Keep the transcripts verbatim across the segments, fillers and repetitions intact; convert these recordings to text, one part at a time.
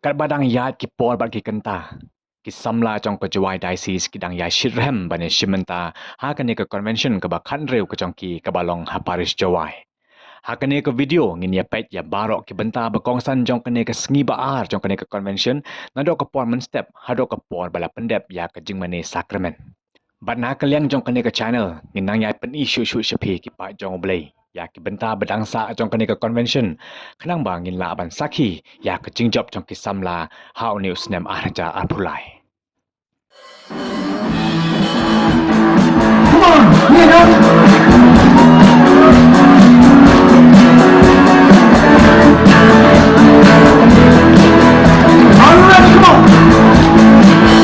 Katba dang ïaid ki por bad ki kynta, ki samla jong ka Jowai Diocese ki dang ïai shitrhem ban ïashim bynta ha kane ka convention kaba khathynriew ka jong ki kaba long ha Parish Jowai. Ha kane ka video ngin ïa peit ïa baroh ki bynta ba kongsan jong kane ka sngi ba ar jong kane ka convention, naduh ka por mynstep haduh ka por ba la pyndep ïa ka jingmane sakramen. Bad na ka liang jong kane ka channel ngin nang ïai pyni shuh shuh sha phi ki paid jong U Blei ïa ki bynta ba dang sah jong kane ka convention, khnang ba ngin lah ban sakhi ïa ka jingjop jong ki samla ha une u snem ar hajar arphew lai. Come on, get up. All right, come on.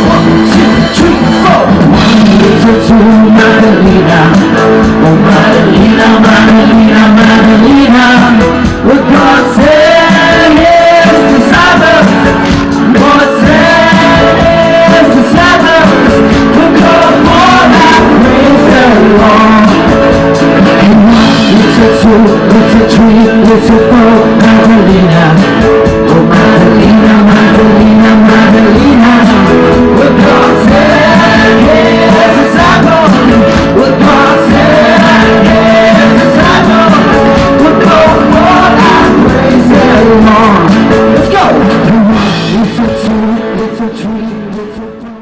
One, two, three, four. One, two, two, Madalena. Oh, Madalena, Madalena, Madalena. We're God's dearest disciples. God's dearest disciples. We're called for that praise the Lord. It's a two, it's a three, it's a four, Madalena. Oh, Madalena, Madalena, Madalena. We're God's dearest disciples. We're God's dearest disciples. We're called for that praise the Lord. Let's go. It's a two, it's a three, it's a four.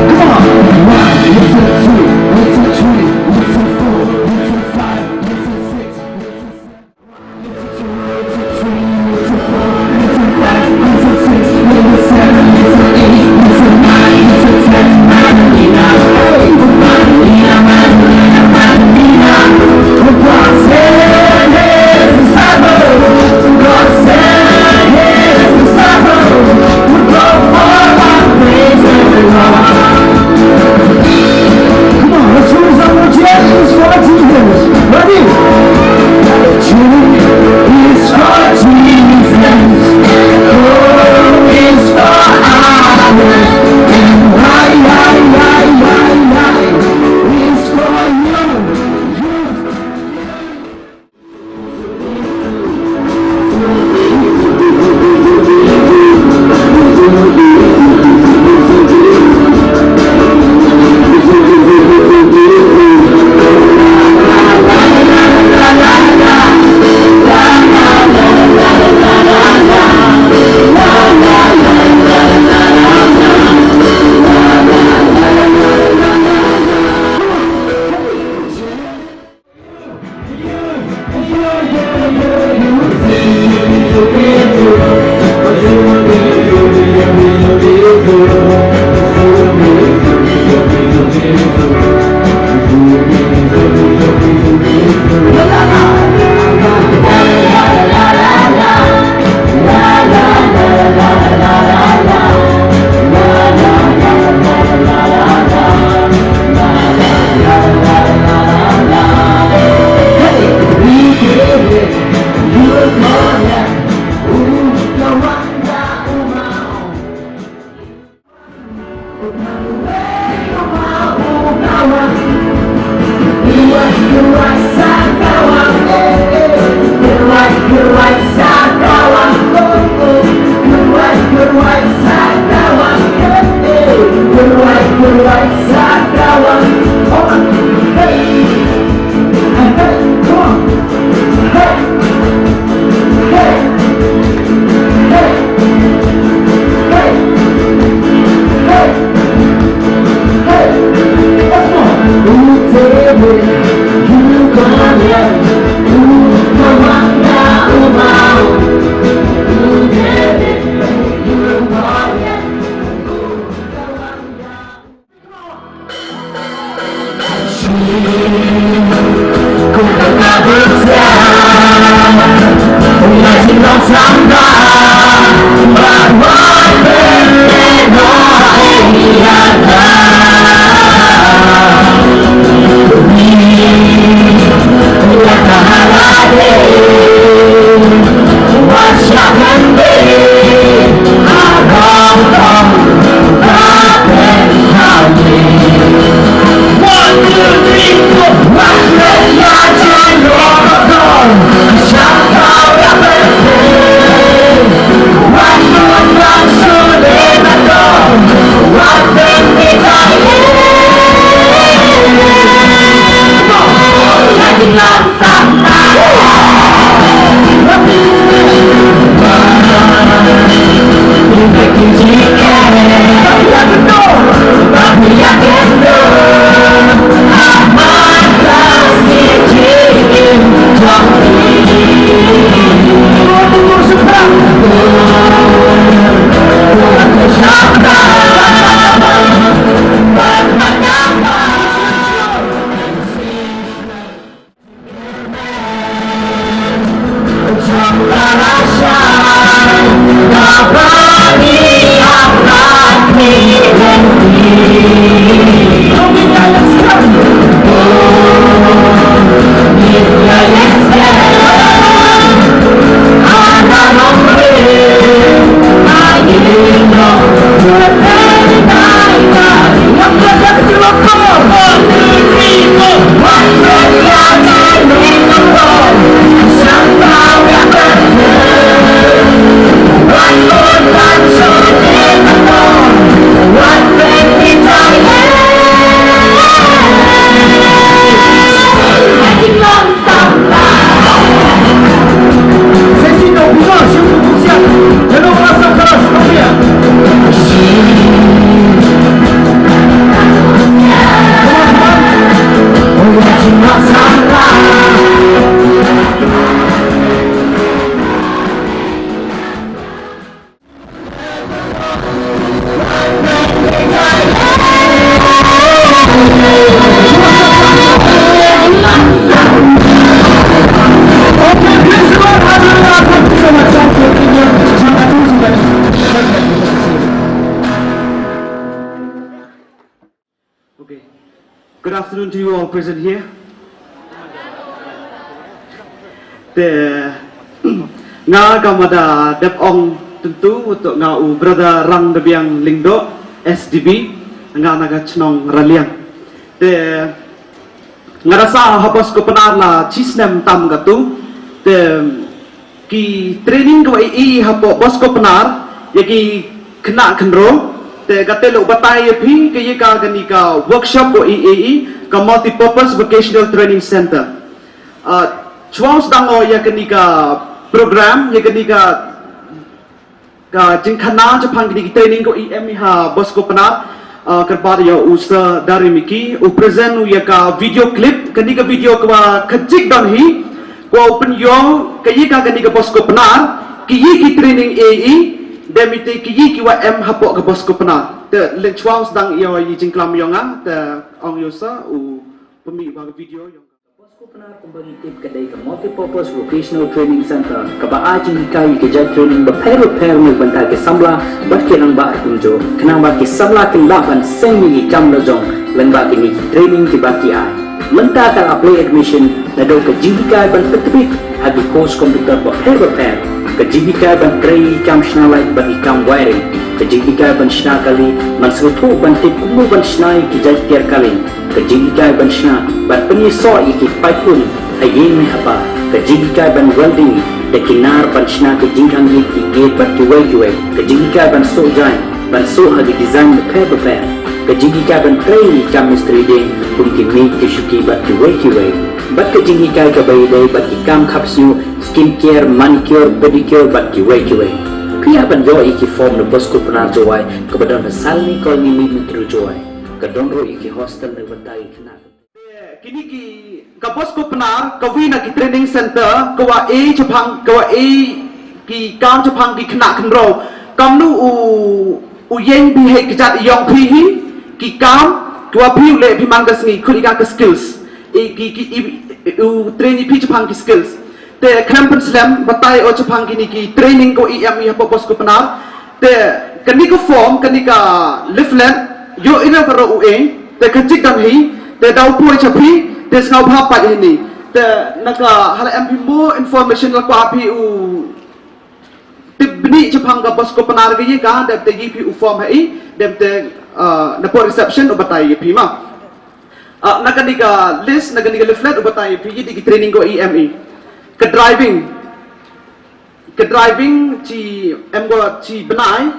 Come on. One, it's a two, it's a three, it's a four, it's a five, it's a six, it's a seven. Come on, let's raise our voice. It's for Jesus. Ready? G is for Jesus. O is for Olive. And Y, Y, Y, Y, Y is for you. Okay. Good afternoon to you all present here. Te nga ka mada dep ong tentu uto nga u brother Rang Dabiang Lyngdoh, S D B, nga na ka chnong Raliang. Te nga rasa ha Bosco Pnar la chi snem tam katu. Te ki training ka wa i i hapoh Bosco Pnar ya ki khynnah khynro. Te kate lo batai ya phi ka ya ka kani ka workshop wa i i ka Multipurpose Vocational Training Center. Ah, chwa sdang o ya kani ka program ya kani ka ka jingkhana chaphang kini ki training ko i em i ha Bosco Pnar, ah, kyrpad ïa u Sir Dari Miki u present u ïa ka video clip, kani ka video ka wa kajik don hi, ka wa u pynïoh ka ïa ka kani ka Bosco Pnar, ki ïa ki training A E, dem ite ki ïa ki wa em hapoh ka Bosco Pnar. Te lynchwang sdang ïa i jingklam ïong nga, te ong ïa u Sir u pynmih ba ka video ïong. Bosco Pnar kumba ngi tip ka dei ka Multipurpose Vocational Training Center kaba ai jinghikai ïa ki jait training bapher bapher na ka bynta ki samla bad ki rangbah kumjuh khnang ba ki samla kin lah ban seng ïa ki kam la jong lyngba kine ki training kiba ki ai. Mynta ka la plie admission naduh ka jinghikai ban pyntbit ha ki course computer bapher bapher, ka jinghikai ban trei ïa ki kam shna light bad ïa ki kam wiring, ka jinghikai ban shna kali, ban sngewthuh ban tip kumno ban shna ïa ki jait tiar kali. Ka jinghikai ban shna bad pynïasoh ïa ki paip un ha ïing ne ha bar. Ka jinghikai ban welding da ki nar ban shna ki jingkhang ïing ki gate bad kiwei kiwei. Ka jinghikai ban soh jaiñ, ban soh ha ki design bapher bapher. Ka jinghikai ban trei ïa ki kam mistri dieng kum ki miej ki shuki bad kiwei kiwei. Bad ka jinghikai kaba ïadei bad ki kam khapsngew, skin care, manicure, pedicure bad kiwei kiwei. Phi hap ban ïoh ïa ki form na Bosco Pnar Jowai kaba don ha Salmi Colony, Mihmyntdu, Jowai. Ka don ruh ïa ki hostel na ka bynta ki khynnah. Kine ki ka Bosco Pnar ka wi na ki training center ka wa e chaphang ka wa e ki kam chaphang ki khynnah khynraw. Kamnu u u ïeng bha ïa ki jait ïong phi hi ki kam ka wa phi u leh phi man ka sngi khun ïa ka skills. I ki ki i u train ïa phi chaphang ki skills. Te khlem pynslem batai o chaphang kine ki training ko i em i hapoh Bosco Pnar. Te kane ka form, kane ka leaflet, ïoh ïa ka ruh u e, te ka jik dang hi, te daw poi cha phi, te sngewbha pait hi ni. Te na ka hala em phi more information la kwah phi u tip bni chaphang ka Bosco Pnar ka ïa ka, dep te ïa phi u form ha i, dep te, ah, na por reception u batai ïa phi ma. Ah, na kane ka list, na kane ka leaflet u batai ïa phi ïa ki training ko i em i. Ka driving. Ka driving chi em ko chi bnai.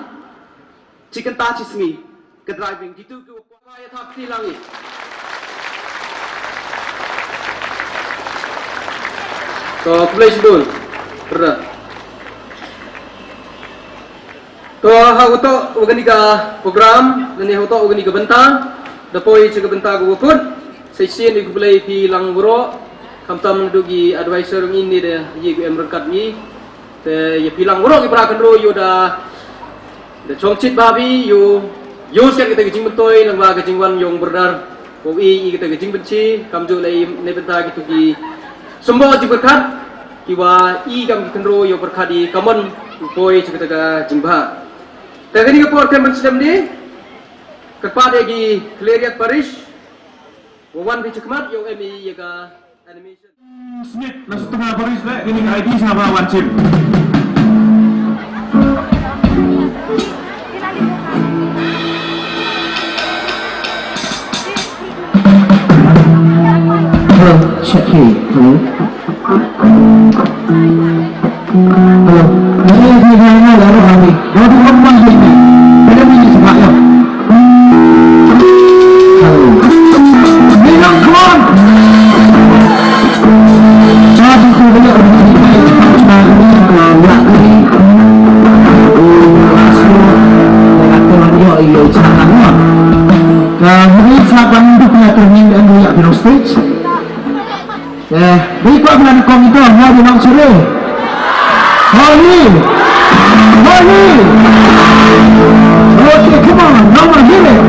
Chi kynta chi sngi ka driving kitu ki wa kwah ïa thap ti lang i. To khublei shibun. Ra. To To, ha uto u kani ka program, lane ha uto u kani ka bynta, da poi cha ka bynta ka wa kut, sa shisien ïa khublei phi lang waroh, khamtam naduh ki advisor ong ini da ïa ki em ryngkat ngi. Te ïa phi lang waroh ki para khynroo ïoh da, da chong chit ba phi ïoh, ïoh shet kita ki jingmyntoi lang ba ka jingwan ïong brdar. Ko i i kita ki jingbynchi, kamjooh lei ne bynta kitu ki symboh jingpyrkhat, ki wa i kam ki khynroo ïoh pyrkhat i kamon poi cha kita ka jingbha. Te kani ka por kan ban slem ni, kyrpad ïa ki khlieh riat parish, wa wan phi cha khmat ïoh em i ïa ka animation. Smith na Sutnga Parish le, kini ka I D sa ba wan chim. Hello, check here. Hello. Hello. Hello. Hello. Hello. Hello. Hello. Ka hynriew sa ban duk ïa ka ring ïa ka stage. Eh, dei kwah ban kong ito, ha, di nong sure. Holi. Holi. Okay, come on, come on, hit it.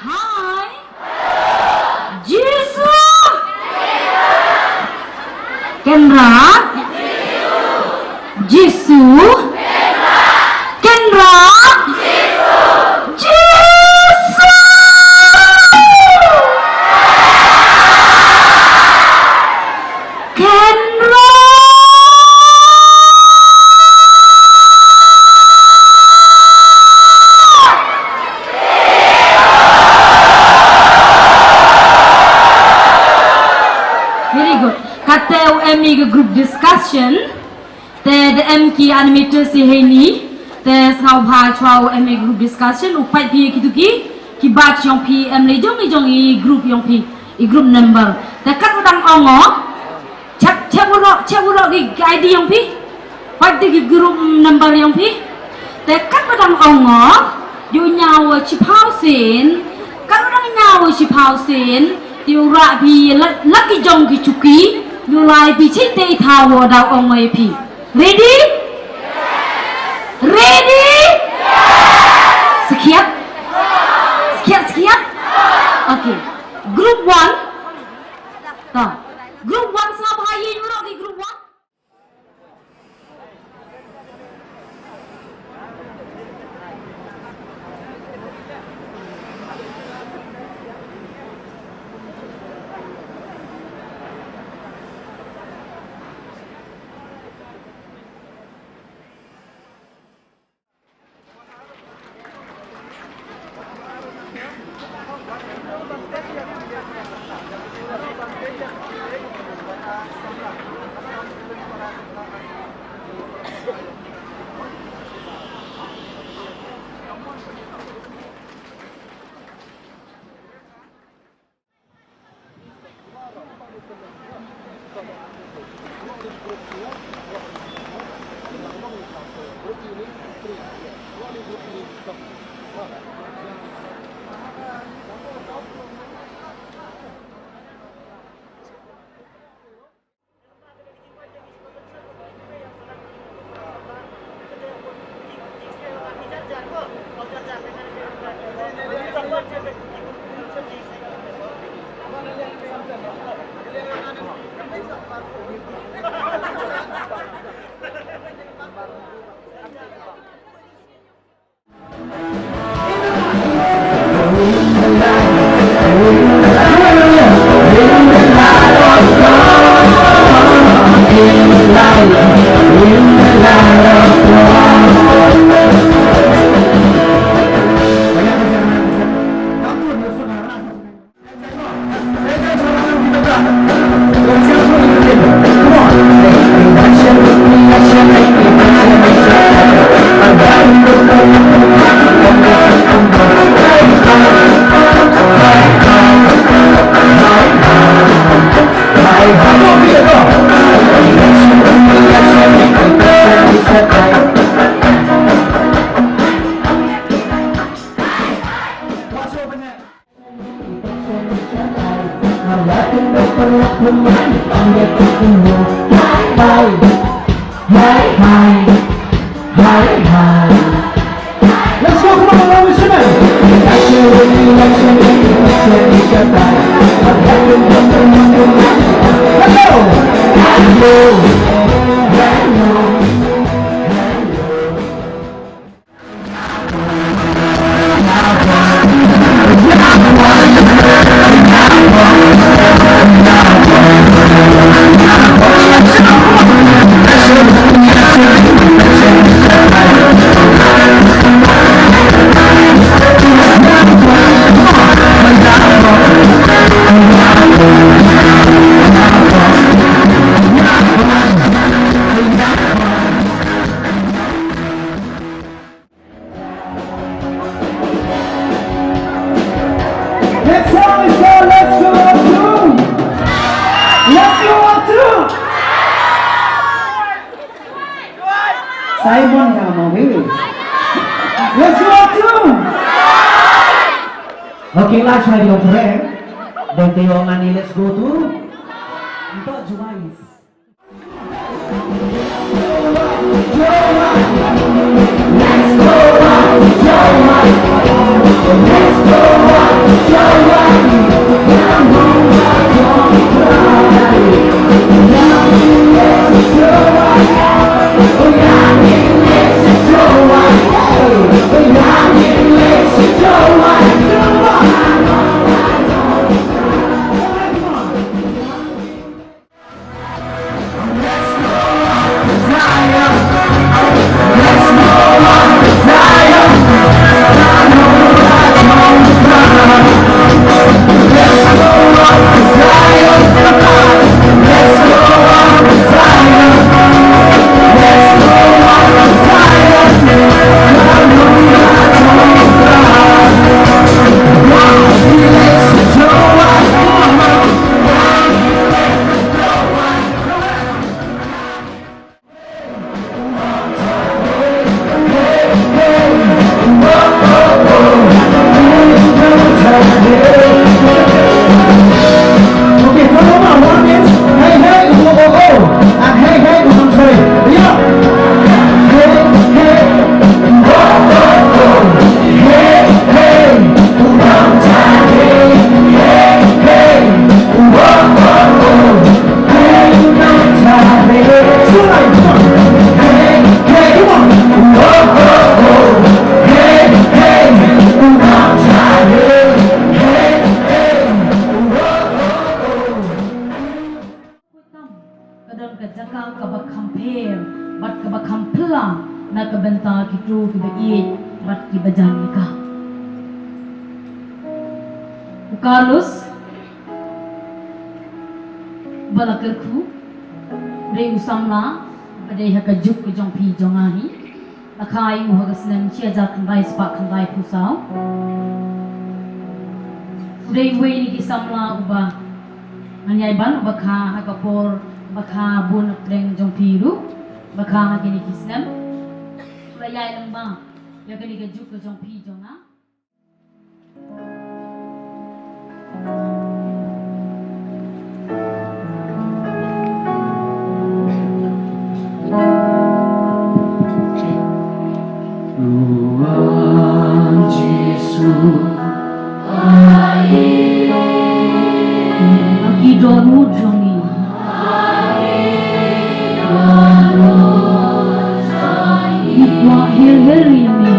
Hai. Jisu. Kynrad. Jisu. Kynrad. Jisu. Kynrad. Very good. Kata u em ïa ka group discussion. Te da em ki animators hi heini. Te sngewbha shuwa u em ïa ka group discussion u peit phi ïa kitu ki, ki batch jong phi em lei jong i jong i group jong phi, i group number. Te kat u dang ong o. Check, check u rok, check u rok ki, ki I D jong phi. Peit te ki group number jong phi. Te kat ba dang ong o, ïa u ñiaw shiphaw sien. Kat ba dang ñiaw shiphaw sien, ïa u rah phi la, la ki jong ki chuki. Ïa u lai phi chit te i thaw u da ong ïa phi. Ready? Ready? Skhiat? Skhiat, skhiat? Okay. Group one. Ta. Group one sngewbha ïa u rok ki group one. Let's go, come on, Roman Shannon. Let's go. Next song is called Let's Go Out Too. Let's Go Out Too. Simon nga mau hei. Let's Go Out Too. Okay, last na ïong trend. Dan tayo ngani Let's Go Too. Nto Juwais. Okay, follow my one is hey, hey, oh, oh, oh. And hey, hey, oh, I'm sorry. Yeah. Hey, hey, oh, oh, oh. Hey, hey, oh, I'm sorry. Hey, hey, oh, oh, oh. Ka don ka jaka kaba kham pher bad kaba kham phylla na ka bynta kito kiba ïeit bad kiba jan ïa ka. U Carlos ba la kyrkhu, u dei u samla ba dei ha ka juk ka jong phi jong nga hi. La kha ïa u ha ka snem shi hajar khyndai spah khyndai phew saw. U dei uwei na ki samla uba ngan ïai ban, uba kha ha ka por ba kha bun na pdeng jong phi ruh, ba kha ha kine ki snem. U la ïai lyngba ïa kane ka juk ka jong phi jong nga. Tuhan Jisu, ai ki dohnud jong ngi. Ngi kwah her her ïa me.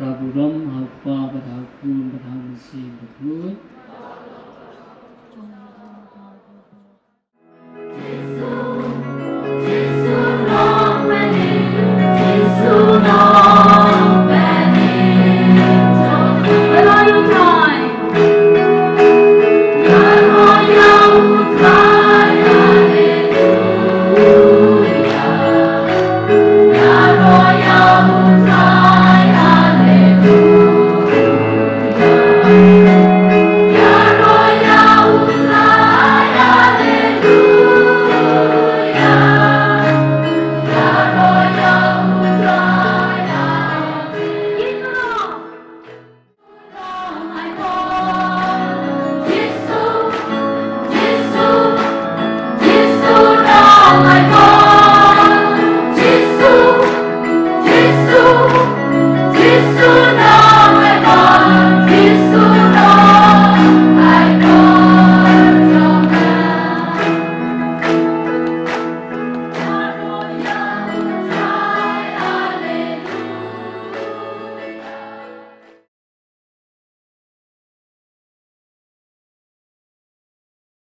Ka burom ha u Kpa bad ha u Khun bad ha u Mynsiem Bakhuid.